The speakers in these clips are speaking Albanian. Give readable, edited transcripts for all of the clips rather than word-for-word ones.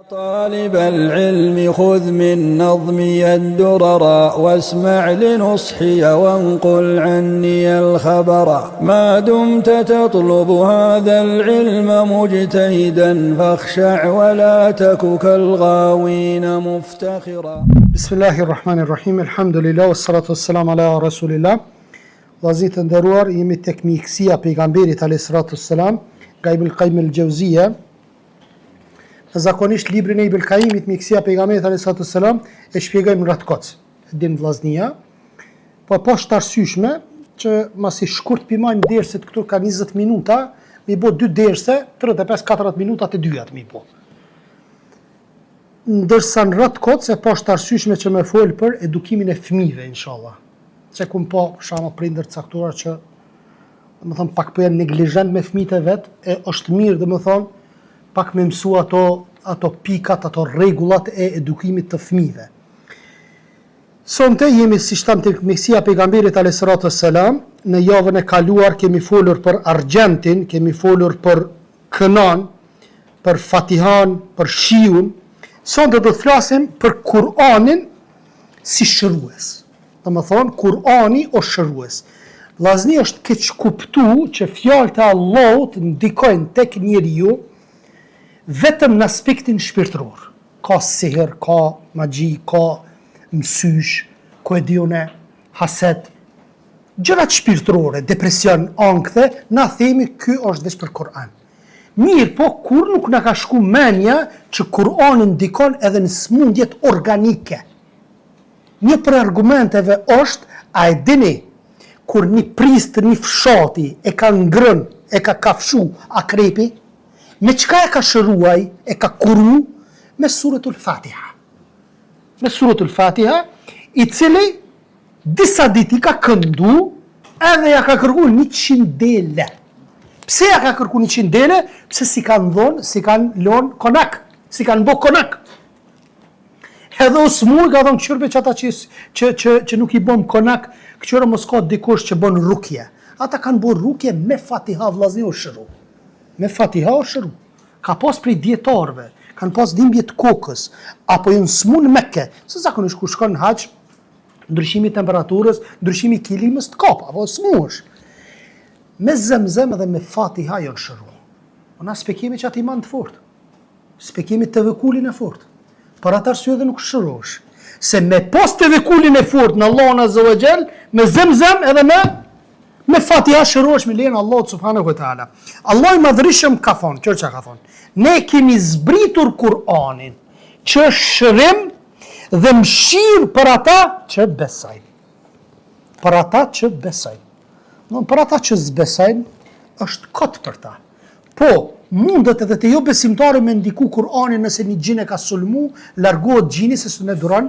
طالب العلم خذ من نظمي الدررا واسمع لنصحي وانقل عني الخبرا ما دمت تطلب هذا العلم مجتهدا فاخشع ولا تك كالغاوين مفتخرا بسم الله الرحمن الرحيم الحمد لله والصلاة والسلام على رسول الله Vllazën të nderuar, jemi tek mjekësia e pejgamberit alayhi salatu wassalam, nga Ibn Qayyim el-Jauziyja. Zakonisht librin e Ibn Qayyimit mjekësia e pejgamberit alayhi salatu wassalam e shpjegojmë rrotkoc. E din vllaznia. Po po është arsyeshme që masi shkurt p'i majmë derset këtu ka 20 minuta, mi bo dy derse, 35-40 minuta të dyjat mi bo. Ndërsa në rrotkoc e pashë të arsyeshme që me fol për edukimin e fëmijëve inshallah. Se kum pa për shembull prindër të caktuar që domethënë pak po janë neglizhent me fëmijët e vet, e është mirë domethënë pak me mësu ato ato pikat, ato rregullat e edukimit të fëmijëve. Sonte jemi siç thamë tek mjekësia e pejgamberit alayhi salatu wassalam, në javën e kaluar kemi folur për argjendin, kemi folur për kënan, për Fatihan, për shiun. Sonte do të flasim për Kur'anin si shërues. Domethonë, Kur'ani është shërues. Vllazni është keqkuptu që fjalët e Allahut ndikojnë tek njeriu vetëm në aspektin shpirtëror. Ka sihr, ka magji, ka mësysh, ku e di unë, haset, gjërat shpirtërore, depresion, ankthe, na themi ky është veç për Kur'an. Mirëpo, kurrë nuk na ka shku menja që Kur'ani ndikon edhe në smundjet organike. Një prej argumenteve është, a e dini, kur një prijës të një fshati e ka ngrënë, e ka kafshu akrepi, me çka e ka shëru ai, e ka kuru, me suretul Fatiha. Me suretul Fatiha, i cili disa ditë i ka këndu, edhe ja ka kërku 100 dele. Pse ja ka kërku 100 dele? Pse s'i kanë dhonë, s'i kanë lonë konak, s'i kanë bo konak. Edhe u smur, ka thonë, kqyr be qata që, që, që, që nuk i bom konak, kqyre mos ka dikush që bon rukje. Ata kanë bo rukje me fatiha vllazni u shëru. Me fatiha u shëru. Ka pas prej dijetarëve, kanë pas dhimbje të kokës, apo janë smu në Mekke, se zakonisht kur shkon në haxh, ndryshimi i temperaturës, ndryshimi i klimës të kap, apo smuhesh. Me zemzem dhe me fatiha janë shëru. Po na s'pe kemi qat iman të fortë. S'pe kemi tevekulin e fortë. Për atë arsye edhe nuk shërohesh. Se me pas tevekulin e fortë në Allahun Azza wa Jall, me zemzem edhe me me Fatiha shërohesh me lejen e Allahut subhanahu wa taala. Allahu i madhërishëm ka thonë, qyr çka ka thonë. Ne kemi zbritur Kur'anin, që është shërim dhe mëshirë për ata që besojnë. Për ata që besojnë. Do për ata që s'besojnë, është kot për ta. Po, mundet edhe te jobesimtari me ndiku Kur'ani nëse një xhin e ka sulmu, largohet xhini se s'un e duron,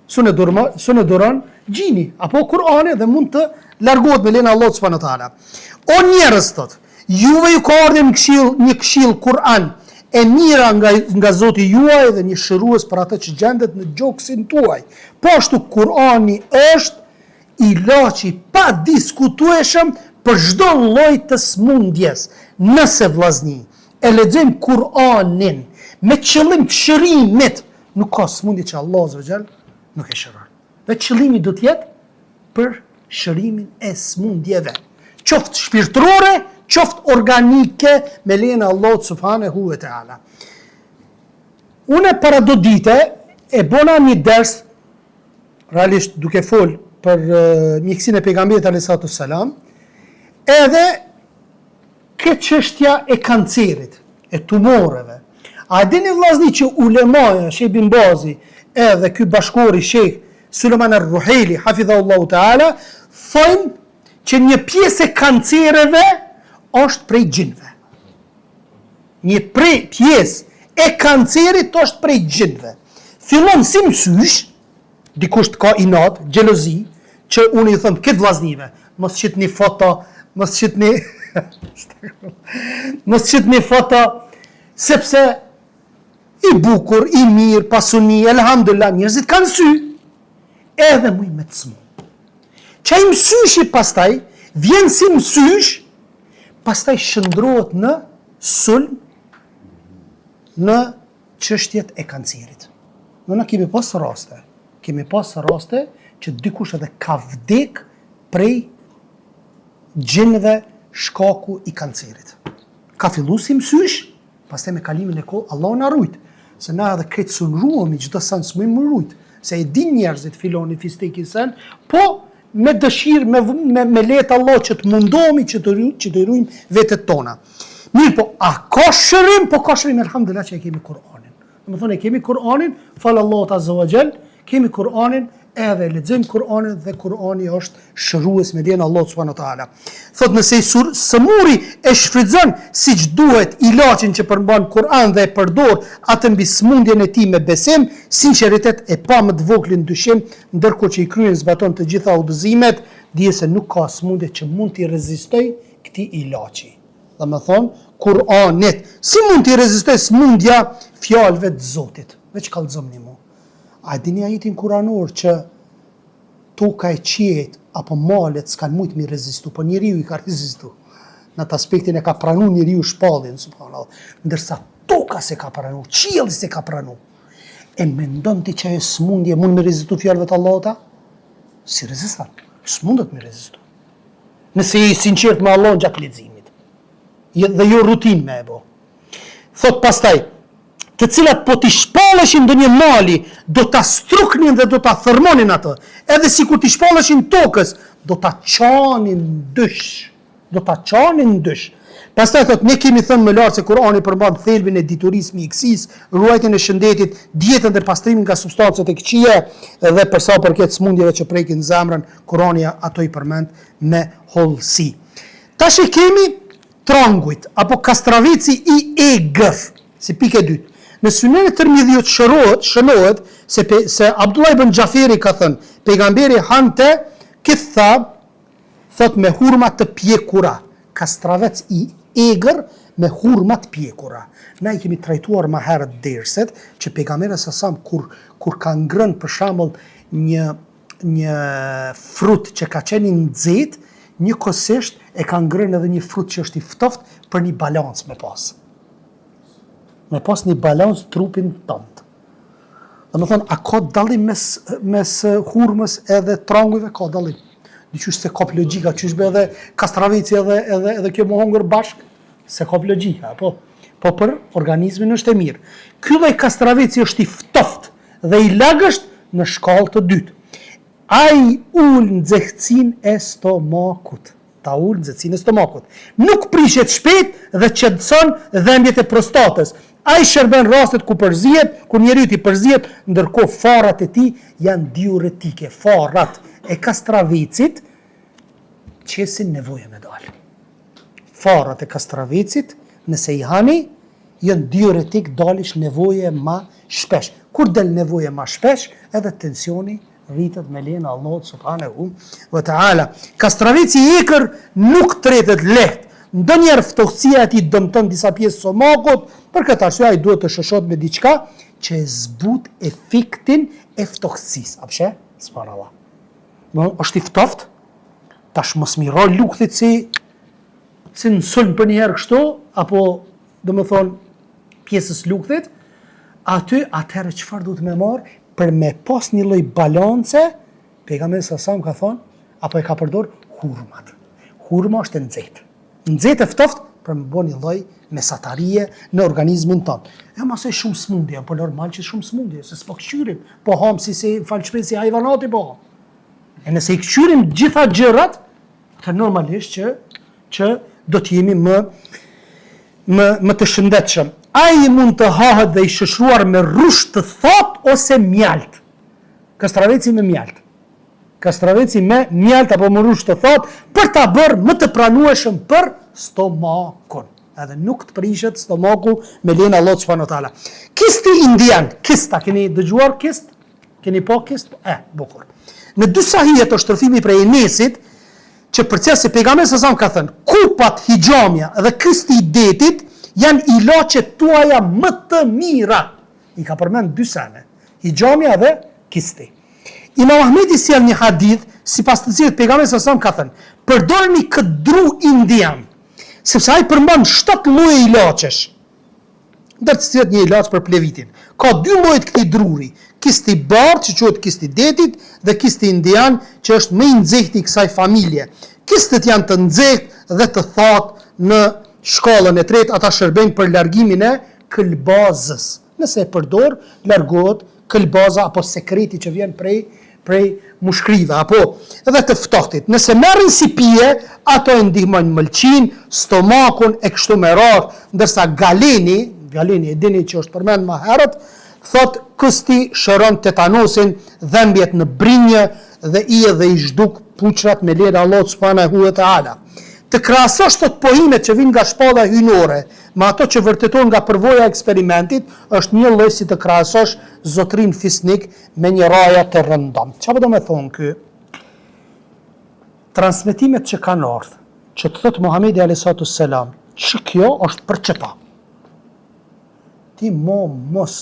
s'un e durma, s'un e duron xhini, apo Kur'ani dhe mund të largohet me lejen e Allahut subhanahu wa taala. O njerëz thot, juve ju ka ardhur një këshill, një këshill Kur'an e mira nga nga Zoti juaj dhe një shërues për atë që gjendet në gjoksin tuaj. Po ashtu Kur'ani është Ilaç i padiskutueshëm për çdo lloj të smundjes. Nëse vllazni e lexojmë Kur'anin me qëllim të shërimit, nuk ka smundje që Allahu azza wa jall nuk e shëron. Dhe qëllimi do të jetë për shërimin e smundjeve, qoftë shpirtërore, qoftë organike, me lejen e Allahut subhanehu ve teala. Unë para do dite e bona një ders realisht duke fol për mjekësinë e pejgamberit alayhi salatu selam, edhe ke çështja e kancerit, e tumoreve. A e dini vllazni që ulemaja, Shejh bin Bazi, edhe ky bashkori Shejh Sulejman ar-Ruhejli, hafidhahullahu teala, thonë që një pjesë e kancereve është prej xhinëve. Një prej pjesë e kancerit është prej xhinëve. Fillon si mësysh, dikush të ka inat, xhelozi, që unë i them këtë vllaznive, mos qitni foto, mos qitni mos qitni foto, sepse i bukur, i mirë, pasuni, elhamdulillah, njerëzit kanë sy, edhe muj me të smu. Qaj mësyshi pastaj, vjen si mësysh, pastaj shndërrohet në sulm, në. çështjet e kancerit. Ne na kemi pas raste, kemi pas raste që dikush edhe ka vdek prej xhinëve shkaku i kancerit. Ka fillu si mësysh, pastaj me kalimin e kohë, Allahu na rujt, se na edhe krejt s'un ruhemi, çdo sen s'mujmë m'u rujt, se e din njerëzit filoni fisteki sen, po me dëshirë, me, me, me leje t'Allahut që të mundohemi që të, që të rujmë vetet tona. Mirëpo, a ka shërim? Po ka shërim, elhamdulillah që e kemi Kur'anin. Domethënë, e kemi Kur'anin, falë Allahut Azza wa Jall, kemi Kur'anin, edhe lexojmë Kur'anin dhe Kur'ani është shërues me lejen e Allahut subhanahu wa taala. Thotë nëse i sur, sëmuri e shfrytëzon siç duhet ilaçin që përmban Kur'an dhe e përdor atë mbi sëmundjen e tij me besim, sinqeritet e pa më të voglin dyshim, ndërkohë që i kryen zbaton të gjitha udhëzimet, dije se nuk ka sëmundje që mund t'i rezistojë këtij ilaçi. Domethënë, Kur'anit. Si mund t'i rezistojë sëmundja fjalëve të Zotit? Veç kallëzomni mu. A e dini ajetin kuranor që toka e qiejt apo malet s'kanë mujt m'i rezistu, po njeriu i ka rezistu. Në atë aspektin e ka pranu njeriu shpalljen, subhanallah. Ndërsa toka s'e ka pranu, qielli s'e ka pranu. E mendon ti që ajo sëmundje mund me rezistu fjalëve të Allahut a? Si reziston? S'mundet me rezistu. Nëse je i sinqert me Allahun gjatë leximit. Dhe jo rutinë me e bo. Thot pastaj, të cilat po t'i shpalleshin ndonjë mali, do ta struknin dhe do ta thërrmonin atë. Edhe sikur t'i shpalleshin tokës, do ta çanin dysh. Do ta çanin dysh. Pastaj thot, ne kemi thënë më lart se Kur'ani përmban thelbin e diturisë, mjekësisë, ruajtjen e shëndetit, dietën dhe pastrimin nga substancat e këqija dhe për sa u përket sëmundjeve që prekin zemrën, Kur'ani ato i përmend me hollësi. Tash e kemi trangujt apo kastraveci i egër, si pikë e dytë. Në Sunen e Tirmidhiut shërohet, shënohet se pe, se Abdullah ibn Xhaferi ka thënë, pejgamberi hante kitha thot me hurma të pjekura, kastravec i egër me hurma të pjekura. Na i kemi trajtuar më herët derset që pejgamberi sa sam kur kur ka ngrënë për shembull një një frut që ka qenë i nxehtë, njëkohësisht e ka ngrënë edhe një frut që është i ftoftë për një balancë me pas. Me pas një balancë trupin tënd. Domethënë, a ka dallim mes, mes hurmës edhe trangujve? Ka dallim. Diqysh s'e kap logjika, qysh be edhe kastraveci edhe, edhe, edhe kjo me hongër bashkë, s'e kap logjika, apo? Po për organizmin është e mirë. Ky lloj kastraveci është i ftoftë, dhe i lagësht në shkallë të dytë. Ai ul nxehtësinë e stomakut. Ta ul nxehtësinë e stomakut. Nuk prishet shpejt dhe qetëson dhembjet e prostatës. Ai shërben rastet ku përzihet, kur njeriut i përzihet, ndërkohë farat e tij janë diuretike. Farat e kastravecit qesin nevojën me dalë. Farat e kastravecit, nëse i hani, janë diuretik dalish nevoje ma shpesh. Kur del nevoje ma shpesh, edhe tensioni rritet me lejen e Allahut subhanehu ve teala. Kastraveci i egër nuk tretet lehtë. Ndonjëherë ftohtësia e tij dëmton disa pjesë stomakut, për këtë arsye ai duhet të shoqërohet me diçka që e zbut efektin e ftohtësisë. A pse? Subhanallah. Do është i ftohtë, tash mos m'i ra lukthit si si në sulm përnjëherë kështu, apo domethonë pjesës lukthit, aty atëherë çfarë duhet me marr për me pas një lloj balance, pejgamberi sa sam ka thonë, apo e ka përdor hurmat. Hurma është e nxehtë. Nxehtë e ftohtë për me bo një lloj mesatarie në organizmin tonë. E masej shumë smundje, po normal që shumë smundje, se s'po këqyrim, po ham si si falë si hajvanati po ham. E nëse i këqyrim gjitha gjërat, Atëherë normalisht që që do të jemi më më më të shëndetshëm. Ai mund të hahet dhe i shoqëruar me rrush të thatë ose mjalt. Kastraveci me mjalt. Kastraveci me mjalt apo me rrush të thatë për ta bërë më të pranueshëm për stomakun. Edhe nuk të prishet stomaku me lejen e Allahut subhanahu wa taala. Kisti indian, kist, a keni dëgjuar kist? Keni pa kist? E, bukur. Në dy sahihet është rrëfimi prej Enesit, që përcjell se pejgamberi sa ka thënë, kupat hixhamja dhe kësti i detit janë ilaçet tuaja më të mira. I ka përmend dy sene, hixhamja dhe kisti. Imam Ahmedi sjell një hadith sipas të cilit pejgamberi sa ka thënë, përdorni këtë dru indian, sepse ai përmban 7 lloje ilaçesh. Ndër të cilat një ilaç për plevitin. Ka dy lloje të këtij druri, kisti i bardhë që quhet kist i detit dhe kisti indian që është më i nxehti i kësaj familje. Kistët janë të nxehtë dhe të thatë në shkallën e tretë ata shërbejnë për largimin e këlbazës. Nëse e përdor, largohet këlbaza apo sekreti që vjen prej prej mushkërive apo edhe të ftohtit. Nëse merren si pije, ato e ndihmojnë mëlçinë, stomakun e kështu me radhë, ndërsa Galeni, Galeni e dini që është përmend më herët, thotë kësti shëron tetanosin, dhembjet në brinjë dhe ije dhe i zhduk puçrat me lejen e Allahut subhanehu ve teala. Të krahasosh thotë pohimet që vijnë nga shpallja hyjnore me ato që vërtetohen nga përvoja e eksperimentit është njëlloj si të krahasosh zotërinë fisnik me një raja të rëndomtë. Çfarë do me thonë ky? Transmetimet që kanë ardhë, që të thotë Muhamedi alejhi selam, që kjo është për qëta. Ti mo mos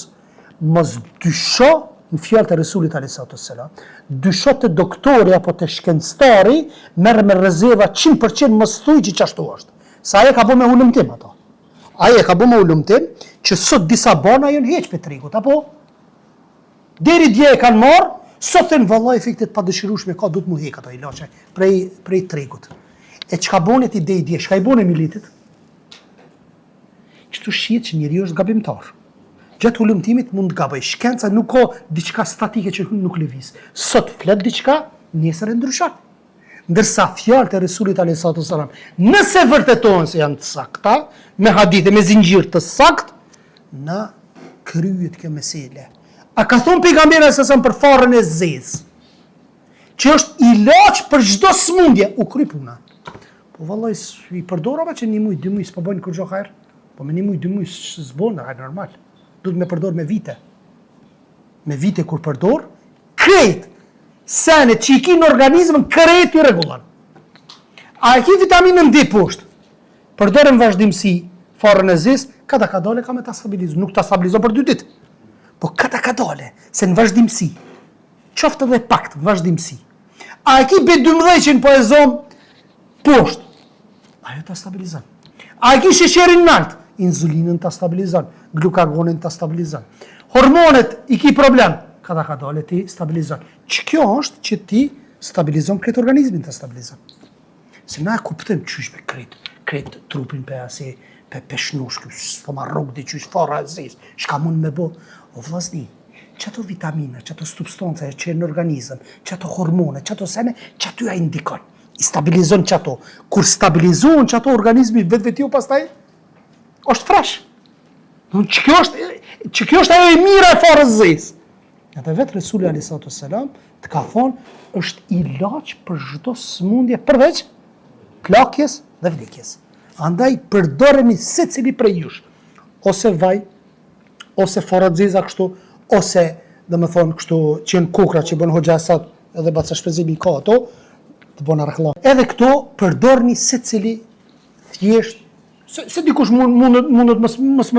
mos dysho në fjalët e Resulit alejhi selam. Dysho te doktori apo te shkencëtari, merr me rezerva 100% mos thuj që qashtu është. Se ai e ka bo me hulumtim ato. Ai e ka bo me hulumtim që sot disa barna janë heq prej tregut, apo? Deri dje e kanë marrë, sot thonë valla efekte të padëshirueshme ka duhet mu hek ato ilaçe prej prej tregut. E çka bone ti deri dje, çka i bone miletit? Kështu shihet që njeriu është gabimtar. Gjatë hulumtimit mund të gabojë. Shkenca nuk ka diçka statike që nuk lëviz. Sot flet diçka, nesër e ndryshon. Ndërsa fjalët e Resulit alejhi salatu wasalam, nëse vërtetohen se janë të sakta, me hadithe, me zinxhir të saktë, na kryhet kjo mesele. A ka thonë pejgamberi alejhi selam për farën e zezë, që është ilaç për çdo smundje, u kry puna. Po vallai i përdorova që një muj, dy muj s'po bojnë kurgjo hajr. Po me një muj, dy muj s'bon hajr normal. Duhet me përdor me vite. Me vite kur përdor, krejt senet që i ki në organizëm, krejt i rregullon. A e ki vitaminën D poshtë? Përdore në vazhdimësi farën e zezë, kada kadale ka me ta stabilizu. Nuk ta stabilizon për dy ditë. Po kada kadale, se në vazhdimësi, qoftë edhe pak në vazhdimësi. A e ki B12-shin po e zom poshtë? Ajo ta stabilizon. A e ki sheqerin nalt? Insulinën ta stabilizon, glukagonin ta stabilizon. Hormonet i ki problem, kada kadale ti stabilizon. Që kjo është që ti stabilizon krejt organizmin ta stabilizon. Se na e kuptojmë qysh me krejt, krejt trupin pe asi, pe pe shnosh, s'po ma rrok di qysh fara e zezë, çka mund me bo? O vllazni, qato vitamina, qato substanca që janë në organizëm, qato hormone, qato sene, qaty ai ndikon, i stabilizon qato. Kur stabilizohen qato organizmi vetvetiu pastaj, është fresh. Që kjo është, që kjo është ajo e mira e farës zezë. Edhe vetë Resuli alejhi salatu selam të ka thonë është ilaç për çdo sëmundje përveç plakjes dhe vdekjes. Andaj përdoreni secili prej jush ose vaj ose fara të zeza kështu ose domethonë kështu që janë kokra që bën hoxha sot edhe baca Shpenzimi ka ato të bëna reklamë. Edhe këto përdorni secili thjesht Se, se dikush mund mundet mundet mos mos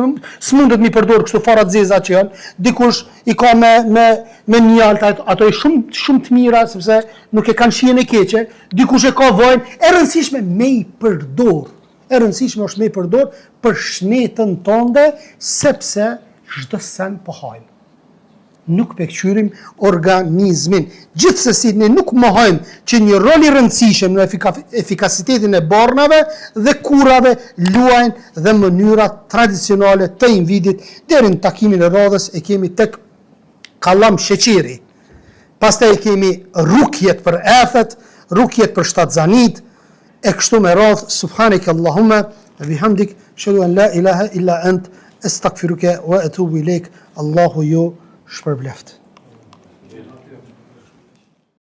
s'mundet mi përdor kështu fara të zeza që janë, dikush i ka me me me mjalt ato, ato i shumë shumë të mira sepse nuk e kanë shijen e keqe, dikush e ka vajin, e rëndësishme me i përdor. E rëndësishme është me i përdor për shnetën tënde sepse çdo sen po hajmë. Nuk pe kqyrim organizmin. Gjithsesi ne nuk mohojmë që një rol i rëndësishëm në efikasitetin e barnave dhe kurave luajnë dhe mënyrat tradicionale të invidit, deri në takimin e radhës e kemi tek kallam sheqeri. Pastaj e kemi rukjet për ethet, rukjet për shtatzanitë, e kështu me radhë subhaneke Allahumme ve bihamdik eshhedu en la ilahe illa ent estagfiruke ve etubu ilejk Allahu ju shpërbleftë.